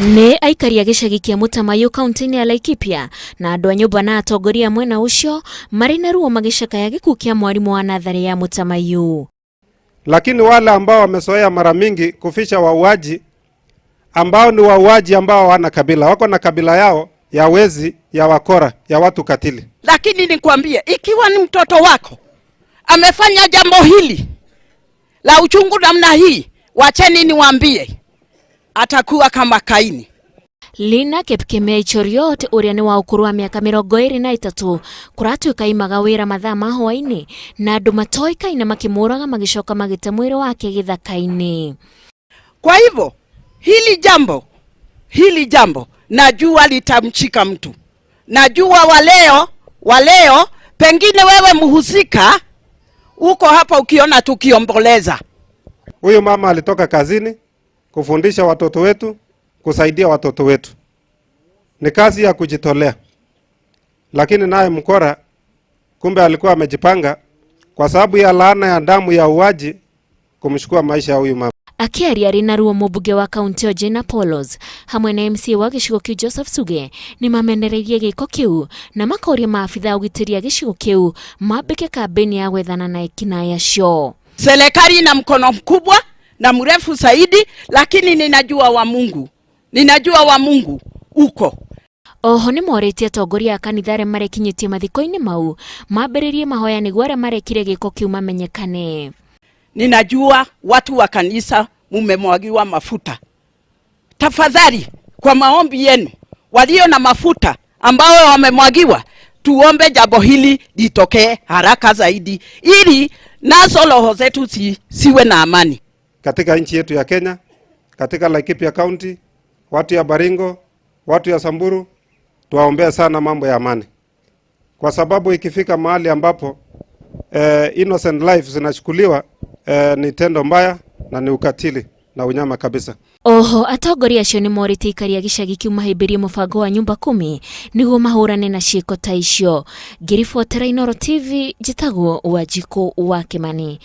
Nĩ aikari a gĩcagi kĩa Mũtamaiyũ kaunti-inĩ ya Laikipia na andũ a nyũmba na atongoria a mwena ũcio marĩ na ruo magĩcakaya gĩkuũ kĩa mwarimũ wa natharĩ ya Mũtamaiyũ. Lakini wale ambao wamezoea mara mingi kuficha wauaji ambao ni wauaji ambao hawana kabila, wako na kabila yao ya wezi, ya wakora, ya watu katili. Lakini nikwambie, ikiwa ni mtoto wako amefanya jambo hili la uchungu namna hii, wacheni niwaambie, atakuwa kama Kaini. Lina Kipkemei Choriot ũrĩa nĩ wa ũkũrũ wa mĩaka 23 kũratuĩka aimaga wĩra mathaa ma hwaĩ-inĩ na andũ matoĩkaine makĩmũraga magĩcoka magĩte mwĩrĩ wake gĩthaka-inĩ. Kwa hivyo hili jambo najua litamchika mtu, najua waleo, pengine wewe mhusika uko hapa ukiona tukiomboleza. Huyu mama alitoka kazini kufundisha watoto wetu, kusaidia watoto wetu, ni kazi ya kujitolea. Lakini naye mkora kumbe alikuwa amejipanga kwa sababu ya laana ya damu ya uaji kumchukua maisha ya huyu mama. Akĩaria arĩ na ruo, mũmbunge wa kaunti ĩyo Jane Apollos hamwe na MCA wa gĩcigo kĩu Joseph Suge nĩ mamenereirie gĩko kĩu na makoria maabitha a ũgitĩri a gĩcigo kĩu mambĩke kambĩni ya gwethana na ekinaĩ acio. Serikali ina mkono mkubwa na mrefu zaidi, lakini ninajua wa Mungu uko. Oho nĩ morĩtie atongoria a kanitha arĩa marekinyĩtie mathiko-inĩ mau mambĩrĩrie mahoya nĩguo arĩa marekire gĩko kĩu mamenyekane. Ninajua watu wa kanisa mumemwagiwa mafuta. Tafadhali, kwa maombi yenu, walio na mafuta ambao wamemwagiwa, tuombe jambo hili litokee haraka zaidi, ili nazo roho zetu siwe na amani. Katika nchi yetu ya Kenya, katika Laikipia County, watu ya Baringo, watu ya Samburu, tuwaombee sana mambo ya amani, kwa sababu ikifika mahali ambapo innocent lives zinachukuliwa, ni tendo mbaya na ni ukatili na unyama kabisa. Oho atongoria acio nĩ morĩtie aikari a gĩcagi kĩu mahĩmbĩrie mũbango wa nyumba kumi nĩguo mahũrane na ciĩko ta icio. Ngĩribotera Inooro TV, njĩtagwo Wanjikũ wa Kĩmani.